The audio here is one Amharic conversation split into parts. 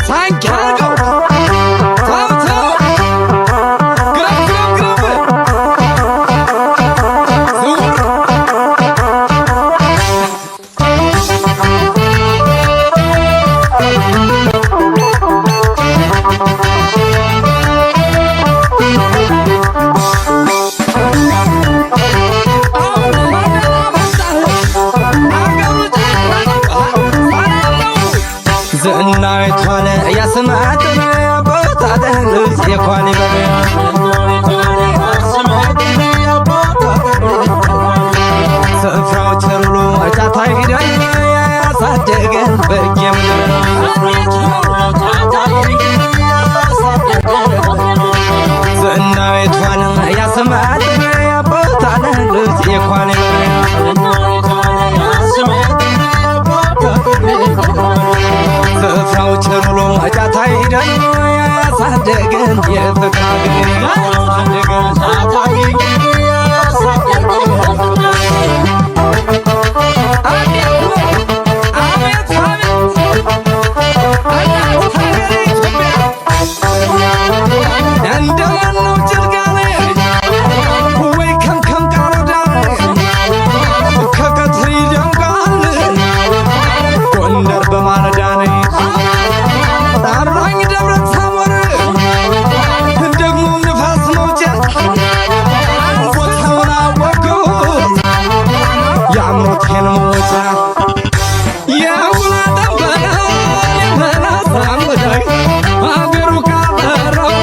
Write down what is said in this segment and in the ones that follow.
ሳንኪ አድርገው፣ ተው ተው፣ ግረም ግረም ግረም፣ ዝውር። አሁን ማደና መጣህ፣ አገሩ ጫካ ነው፣ ሰላም ነው። ዝናይቷን ያስማጥን ቦታደን የኳን ይበል፣ ስፍራው ቸርሎ ጫታ ሂደን ያሳደገን በጌምድር። ዝናይቷን ያስማጥን ቦታደን የኳን ይበል፣ ስፍራው ቸርሎ ጫታ ሂደን ያሳደገን የፍቅር አገር። አቤት አቤት አቤት፣ እናት ሀገሬ ኢትዮጵያ፣ እንደምን ነው ጭልጋኔ ወይ ከምከም ቃሮዳኔ፣ ከቀትር ይደምቃል ጎንደር በማለዳኔ። ጠራኝ ደብረ ታቦር ደግሞ ንፋስ መውጫ፣ ቦታውን አወቅሁት የአምሮቴን መውጫ። ሀገሩ ካፈራው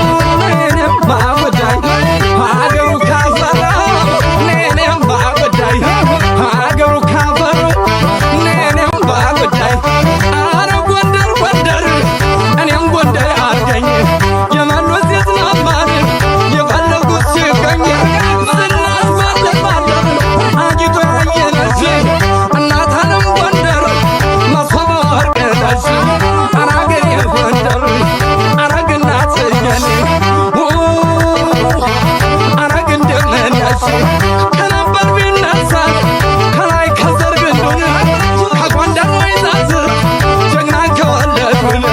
እኔም ባጎዳይ፣ ሀገሩ ካፈራው እኔም ባጎዳይ፣ ሀገሩ ካፈራው እኔም ባጎዳይ። አረ ጎንደር ጎንደር፣ እኔም ጎንደር አርገኝ፣ የመሉት ይዝናማል የፈለጉት ሲገኝ። ዝናሽ ባደር ባደር አጊጦ ያየነሽ፣ እናት ዓለም ጎንደር መሶበ ወርቅ ነሽ። አራገሬ ጎንደር፣ አረግናት የኔ፣ አረግ እንደምነሽ። ከነበር ቢነሳ ከላይ ከዘር ግንዱን፣ ከጎንደር ወይዛዝ ጀግናን ከወለዱን፣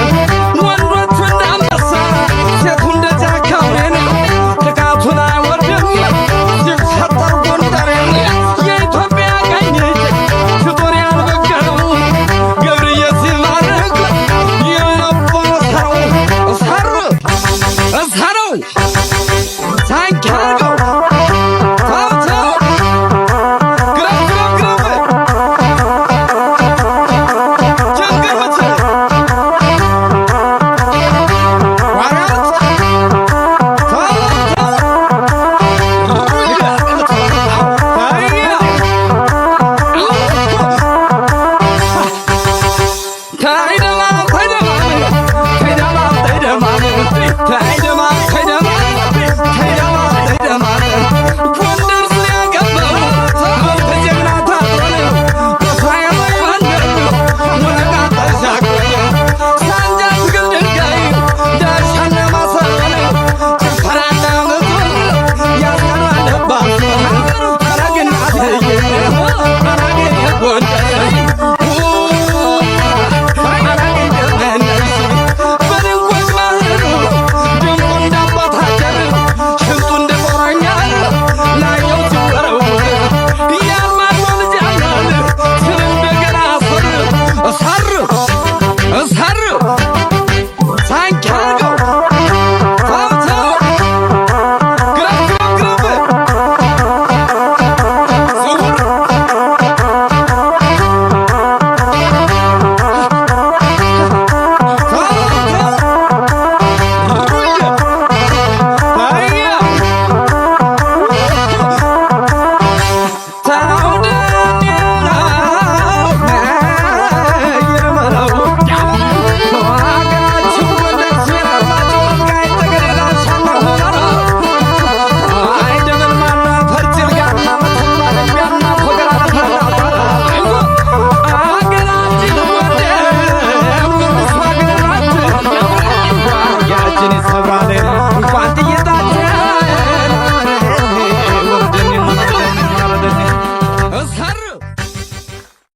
ወንዶቹ እንደ አንበሳ ሴቱ እንደ ጫካ አውሬን፣ ጥቃቱን አይወርድም ሲፈጠር ጎንደሬን። የኢትዮጵያ ቀኝ እጅ ፍጡር ያልበገረው ገብርዬ ሲማርክ የነበረ ሰው እሰር እሰረው፣ ሳንኪ አድርገው፣ ተው ተው፣ ግረም ግረም ግረም፣ ጀንገርበት ዋራት፣ ተው ተው።